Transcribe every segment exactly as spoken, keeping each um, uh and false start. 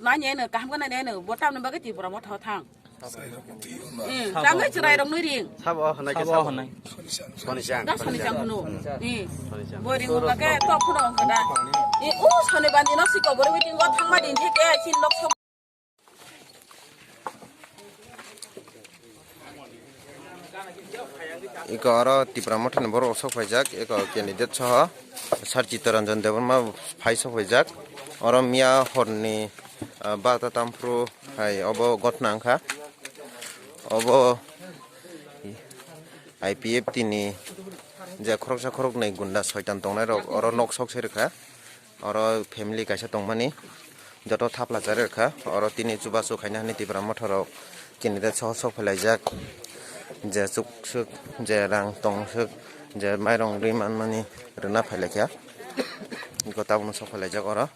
Nanya no kaham kana nanya no bo tamni bagwi Tipra Motha thang. Hmm, tangwi chwrai rok nwi ring. Sabo hwnai ke Sabo sabo. Hwnai. Sonichang. Da Sonichang hwno. Hmm. Sonichang. Bo ring ba ke tok hwno hwnkha da. E o Soni bandi no siko boro meeting o thangma din the ke chin lok sok. Iko oro Tipra Motha ni borok sok phaijak, iko candidate soho Sir Chittaranjan Debbarma phai sok phaijak. Oro miya horni, ah, bata tamphru hai obo gotna wngkha. Obo I P F T ni je khoroksa khoroknwi gunda soitan tongnai rok oro nok sok se rwkha. Oro family kaisa tongmani joto thapla chari rwkha. Oro tini chubachu khaina hwnwi Tipra Motha rok candidate soho sok phailaijak. Je chuk suk, je rang tong suk, je mairong ri manmani rwna phailaikha. Iko tabukno sok phailaijak oro.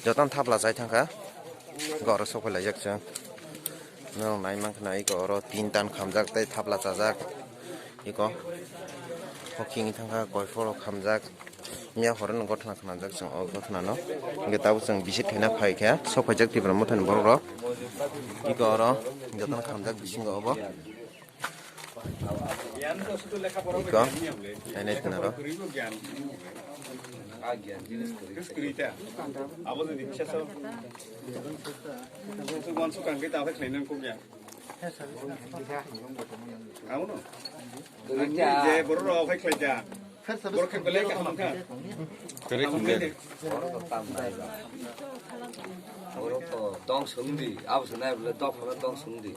Jotono thapla chai thangkha. Iko oro sok phailaijak chwng. Norok nai mankha na iko oro tin tan khamjak tei thapla chajak. Iko hokhe wngwi thangkha koi phoro khamjak. Miya horo no gotna khnajak chwng o gotna no. Hwnkhe tabuk chwng visit khaina phaikha sok phaijak Tipra Motha ni borok rok. Iko oro jotono khamjak bisingo obo. Iko, nainai khna ro. Borok to tong sungdi, abo sanai bole tong phano tong sungdi.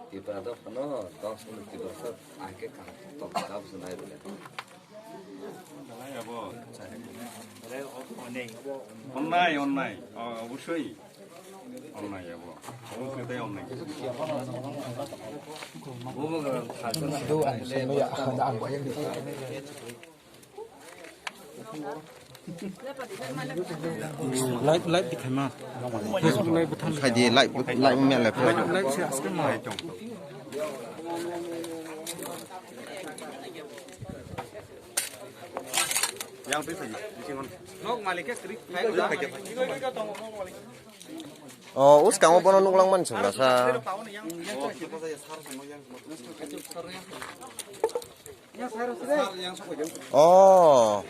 Tipra dophano tong sung Tipra sa angke kaham tong abo sanai bole. Onnai, onnai. O, obosoi. Onnai abo. Obosoi tai onnai. Bumo gana thajana. Live, live di khaima. Facebook live buthan. Khai di live, live mele. Live, live se aske ma. Yang tu saja. Nok malik ke krik. Oh, us kamu bono nuklang man sebelah sa. Oh.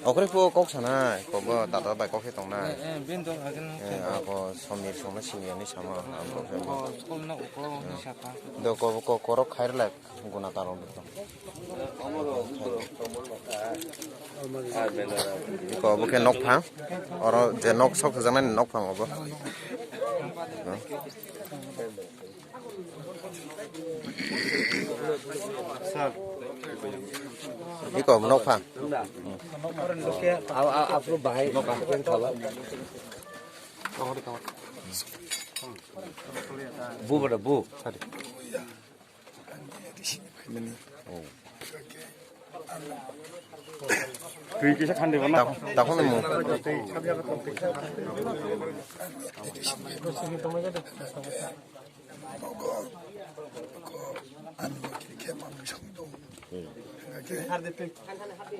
Okhori phu kok sanai, kobo dada bai kok he tongnai. Eh, eh, ben dok hagen. Eh, ako Somir songna sini ani sama, ang kok he. Oh, school na uko ni saka. Do ko, ko, korok khair lek guna tarong do. Ko obo khe nok phang, oro je nok sok jaknai nok phang obo. Iko nok phang. Aw, aw, aphuru bahai. Bu bada bu. Twi kisa khan dibo na. Takhung ni mung.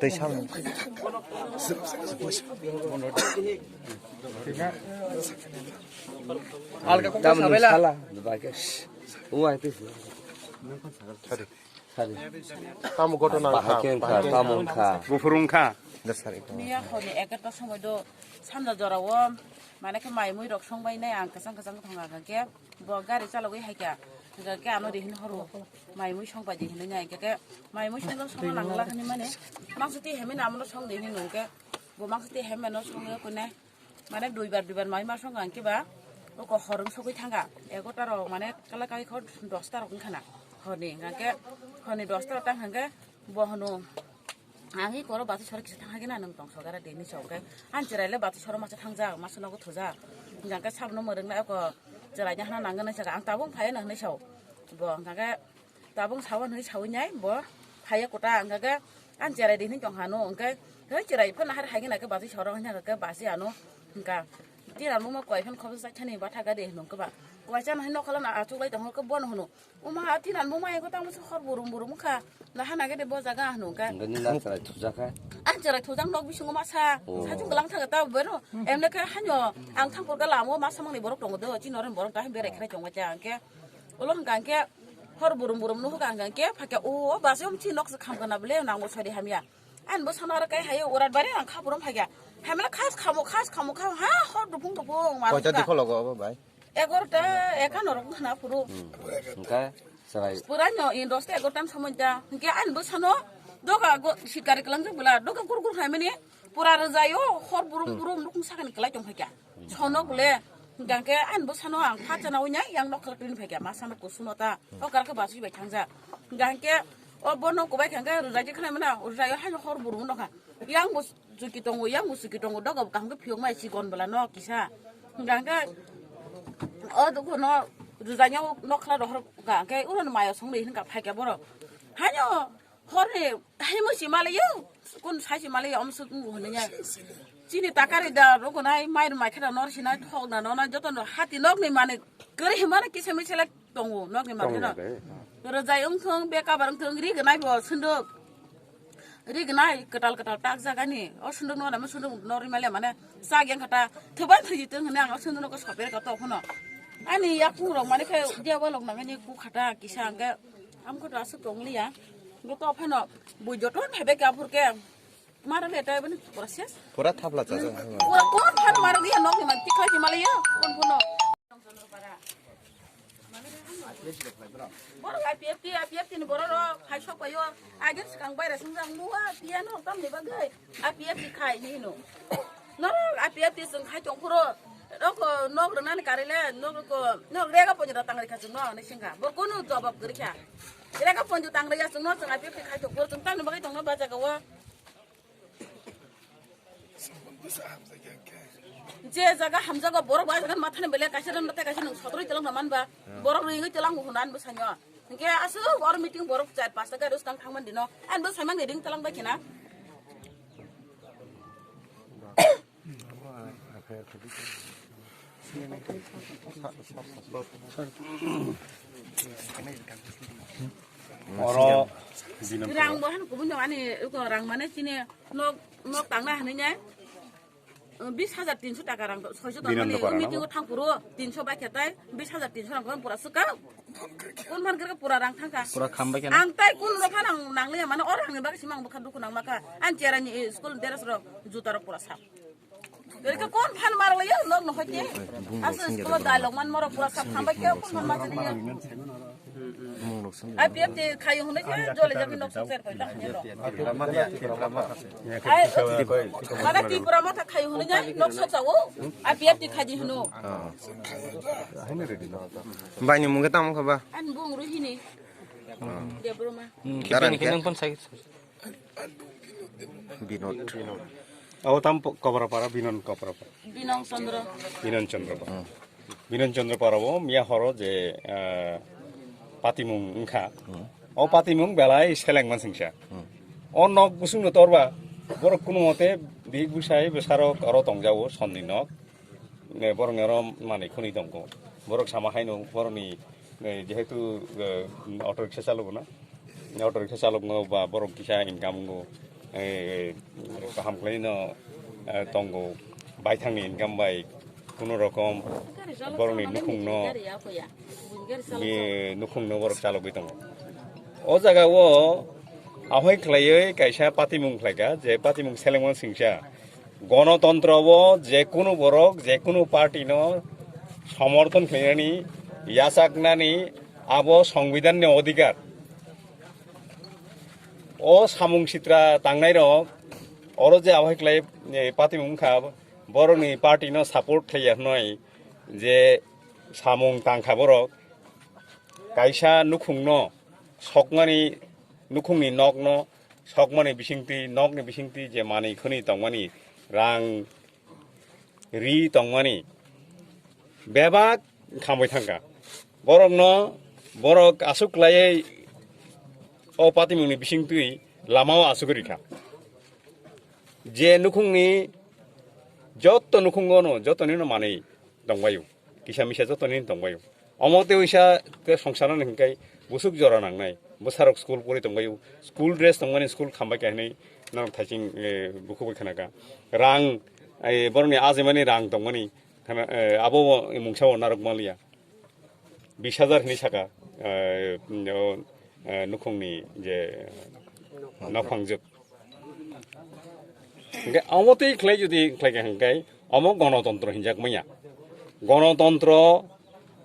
Tei sam. Alga kok. Tamo sabai la. Sala. Uai pis. Sari. Tamo gotona wngkha, bahai khe wngkha, bahai khe tamo wngkha. Wngkha. Buphuru wngkha. Miya horni egarta somoi do sanja jorao mane khe mai mui rok songbai nai ang kwchang kwchang thang kha khe bo gari chalogwi hai kha. Hwnkha khe ano de hin horo mai mui songbai di hinwi nai khe mai mui songno songna nangla hwnwi mani mangsa twi hemino amono song de hinwi nung khe bo mangsa twi hemino songwi kune. Mane duibar duibar mai ma song ang kiba oko hor wng sogwi thanga egarta rok mane kala kai khor dosta rok wngkha na horni hwnkha khe horni dosta rok tang hwnkhe bo hwno ang hi koro bati sora kisa thang hagina nwng tong sogara de ni chong khe ang cherai le bati sora masa thangjak masa nogo thujak hwnkha khe sabno mwrwk na eko cherai na hana nangani saka ang tabuk phai na hwnwi sao bo hwnkha khe. Tabuk sawan hwnwi sawi nai bo phaiya kota hwnkha khe ang cherai di hwnwi tong hano hwnkhe hei cherai phano har haigena khe basi soro hwnwi hwnkha khe basi ano hwnkha Tinan buma koi phan khobsa chani batha gade hinung keba. Koi chan hin nokhala na achuk lai tong ke bon hunu. Uma tinan buma ego tamo se hor burum burum kha. Na hana gade bo jaga hanu ka. Ngi nang chara thuja kha. An chara thuja nok bisungo masa. Oh. Sa chung galang thaga ta bero. Emne kha hanyo ang thang por ga lamo masa mangni borok tongo do. Chinoren borok ta berai khre chong wacha angke. Ulo hingka angke hor burum burum nuhu ka angke phakya o basi om chi nok se kham kana bele nang bo sari hamya. An bo sana ra kai hayo urat bari ang khapurum phakya. Hamla khas khamo khas khamo kham ha hor dupung dupung ma. Koita dikho logo abo bai? Egarota ekano rok khana phuru. Hingka sarai. Pura no in dosta egarota somoi da. Hingke an bo sano doga go sikari kelang bela doga gur gur hamani. Pura rwjaio, hor burum burum nukung sakani kwlai tong phaikha. Sono bole, hingkha khe ani bwsano ang pha chana uinya yang nok khlak rini phaikha, ma sano kusuno ta, o kar khe basui bai thangja. Hingkha khe o bono kubai kha khe rwjai khe khnai mano, rwjaio haino hor burum nokha. Yang bo chuki tongo, yang bo chuki tongo, dogo kaham khe phiyok mai chikon bwla no kisa. Hingkha khe o dukhuno rwjaio nok khla rohor kha khe urono mayo songri hinkha phaikha borok. Haino Hor ni, hai musi malai yo, kun sai si malai yo, om suk ngu hwnwi ya. Chini takari da, rogo nai, mai rw mai khera nor sinai, thok na nona, joto no hati nok ni mani, kari himana kisa mi selek tongo, nok ni mani no. Rwjai wng thung, beka bar wng thung, ri gnai bo sunduk. Ri gnai, kwtal kwtal tak jaga ni, o sunduk no, namo sunduk nor ri malai mane, sak yang kata, thuban thuji tung hwnwi ang o sunduk no ko sopir ka tok hwno. Ani yakung rok mani khe, dia walok nangani ku khata, kisa ang khe, Ang kho aswk tong liya. Bo to phano bui joto thebe ka phur ke. Mara le tai bani process. Pura thapla cha cha. Pura kon phan mar liya nok ni man tikha ki maliya. Kon phono. Bor I P F T, I P F T ni boro ro khai sok payo. Agin skang bai ra sung jang mua pian hok tam ni bagai. I P F T khai ni no. Norok I P F T chwng khai tong phuru, nok, nok rwnani kari le, nok, nok rega ponjo da tang rikha chwngno, hwnwi swngkha. Bo kunu jawab kwrwi kha. Rega ponjo tang rwya chwngno, chwng I P F T khai tong phuru, chwng tamni bagwi tongno ba jaga o. Je jaga hamjago borok ba jaga mathani bele kaisa ram tei kaisa nwng sotroi twlang na man ba. Borok ringwi twlang hwnna ani bwsango. Hingke aswk or meeting borok char pasta gari swkang thangman dino. Ani bwsai mangni ring twlang bai khina. Oro Rang bo han kubun jong ani uko rang mane chini nok, nok tangna hwnwi ne, bis hajar tinso taka rang soiso Binan tangmani, dopara o meeting nabo. O thang phuru tinso bai khe tai bis hajar tinso rang pura swkang. Kun phan khe pura rang thangkha. Pura kham bai khe na? Ang tai kun rok phan ang nangliya mane o rang ni bagwi sima ang bwkha dukhu nang makha. Ang chera ni school dress rok juta rok pura sap. Rika kon phan mar layo nok no hoite. Asa school dialogue man moro pura sap khambai khe kon phan mar layo. Mung rok sung. I P F T khayo hwnwi khe jole jagwi nok sung ser paita. Ai, mana Tripura motha khayo hwnwi khe nok sok sao. I P F T khaji hwno. Bai ni mung khe tamo kha ba? An bung ruhini. Debro ma. Darang khe? Nang pon sai. Binod. Abo tam Kobrapara, Binon Kobrapara. Binong Chandra. Binon Chandra. Hmm. Binon Chandra para bo miya horo je, ah, patimung wngkha. Hmm. O patimung belai seleng mansingsa. Hmm. O nok busung no torba, borok kuno mote bihik busai bwsarok oro tongjago sonni nok. Eh, borok ni oro manwi khwnwi tongo. Borok sama haino borok ni, eh, jehetu, eh, auto rickshaw chalok na. Auto rickshaw chalok no ba borok kisa income wngo, eh, kaham khlai no, eh, tongo. Baithang ni income bai kuno rokom borok ni nukhung no, eh, nukhung no borok chalogwi tongo. O jaga o ahoi khlaiwi kaisa patimung khlaikha, je patimung selengmani singsa. Gonotontro o je kunu borok, je kunu party no somorthon khlainani, yachaknani abo songbidan ni odhikar. O samung sitra tangnai rok, oro je ahoi khlai, eh, patimung wngkha, borok ni party no support khlaiya hwnwi je samung tangkha borok, kaisa nukhung no sokmani, nukhung ni nok no sokmani bisingtwi, nok ni bisingtwi je manwi khwnwi tongmani rang ri tongmani bebak khambai thangkha. Borokno, borok aswk khlaiwi o patimungni bisingtwi lamao asugwi rikha. Je nukhungni Jotto nukhungo no, jotto nino manwi tongbaio. Kisa misa jotto nino tongbaio. Omo tei uisa te songsarno hingkai busuk jora nangnai. Bwsarok school pori tongbaio. School dress tongmani school khambai kha hinwi norok thaising, eh, bukhuk bai khanaka. Rang, eh, borokni ajimani rang tongmani khana, eh, abo mungsa o narwk manliya. Bis hajar hinwi saka, eh, o, eh, nukhungni je nokphang jwk. Hingke omo twi khlai jodi khlai kha hingkai omo gonotontro hinjak manya. Gonotontro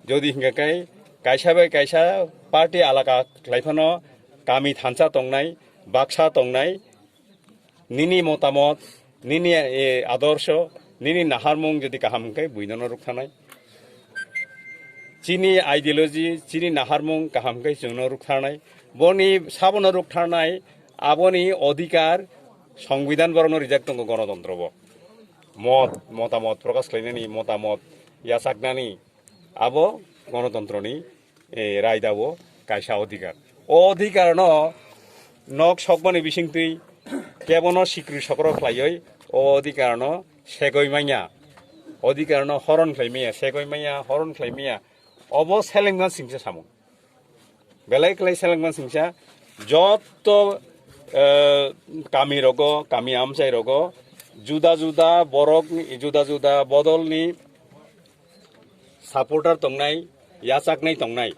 jodi hingka kai kaisa bai kaisa party alaka khlai phano kami thansa tongnai, baksa tongnai, nini motamot, nini, eh, adorsho, nini naharmung jodi kaham hingke buinono ruk thanai. Chini ideology, chini naharmung kaham khe chwngno rwktharnai. Boni sabono rwktharnai, aboni odhikar, songbidan borokno rijak tongo gonotontro bo. Mot, motamot prokash khlainani, motamot yachaknani, abo gonotontroni, eh, raida bo kaisa odhikar. O odhikarno nok sokmani bisingtwi kebono sikri sokro khlaiwi o odhikarno segoi manya. Odhikarno horon khlai manya, segoi manya, horon khlai manya. Obo selengma singsa samung. Belai kwlai selengma singsa jotto, eh, kami rogo, kami amchai rogo, juda juda borok, juda juda bodolni supporter tongnai, yachaknai tongnai.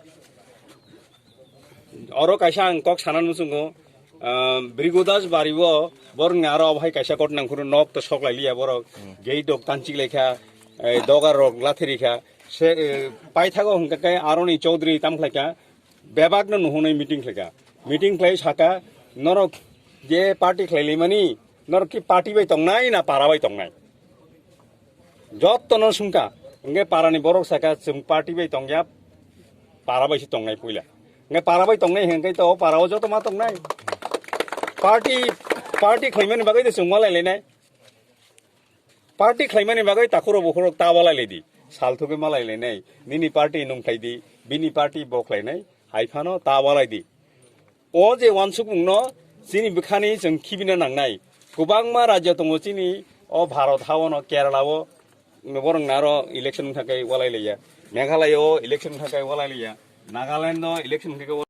Oro kaisa ang kok sanan muchungo, ah, Brigodas bari o borokni aro obo hai kaisa kot nangphuru nok to sok lai liya borok, gate rok tanchik lai kha, eh, dogar rok lathiri kha, se, eh, paithago hwnkha khe aroni Chaudhary tam khlai kha, bebak no nuhunai meeting khlai kha, meeting khlai saka norok je party khlai lai mani norok ki party bai tongnai na para bai tongnai? Jottono sungkha, hingke parani borok saka chwng party bai tongya, para bai se tongnai puila. Hingke para bai tongnai hingke to o para o joto ma tongnai. Party, party khlaimani bagwi de chwng malai lainai. Party khlaimani bagwi takhurok bukhurok ta walai lai di. Sal thugwi malai lainai. Nini party nung khlai di, bini party bo khlainai. Hai phano ta walai di. O je wansukmungno chini bwkhani chwng khibina nangnai. Kwbangma rajyo tongo chini o Bharat haono, Kerala o, borok naro election wngkha khe walai laiya. Meghalaya o election wngkha khe walai laiya. Nagaland o election wngkha khe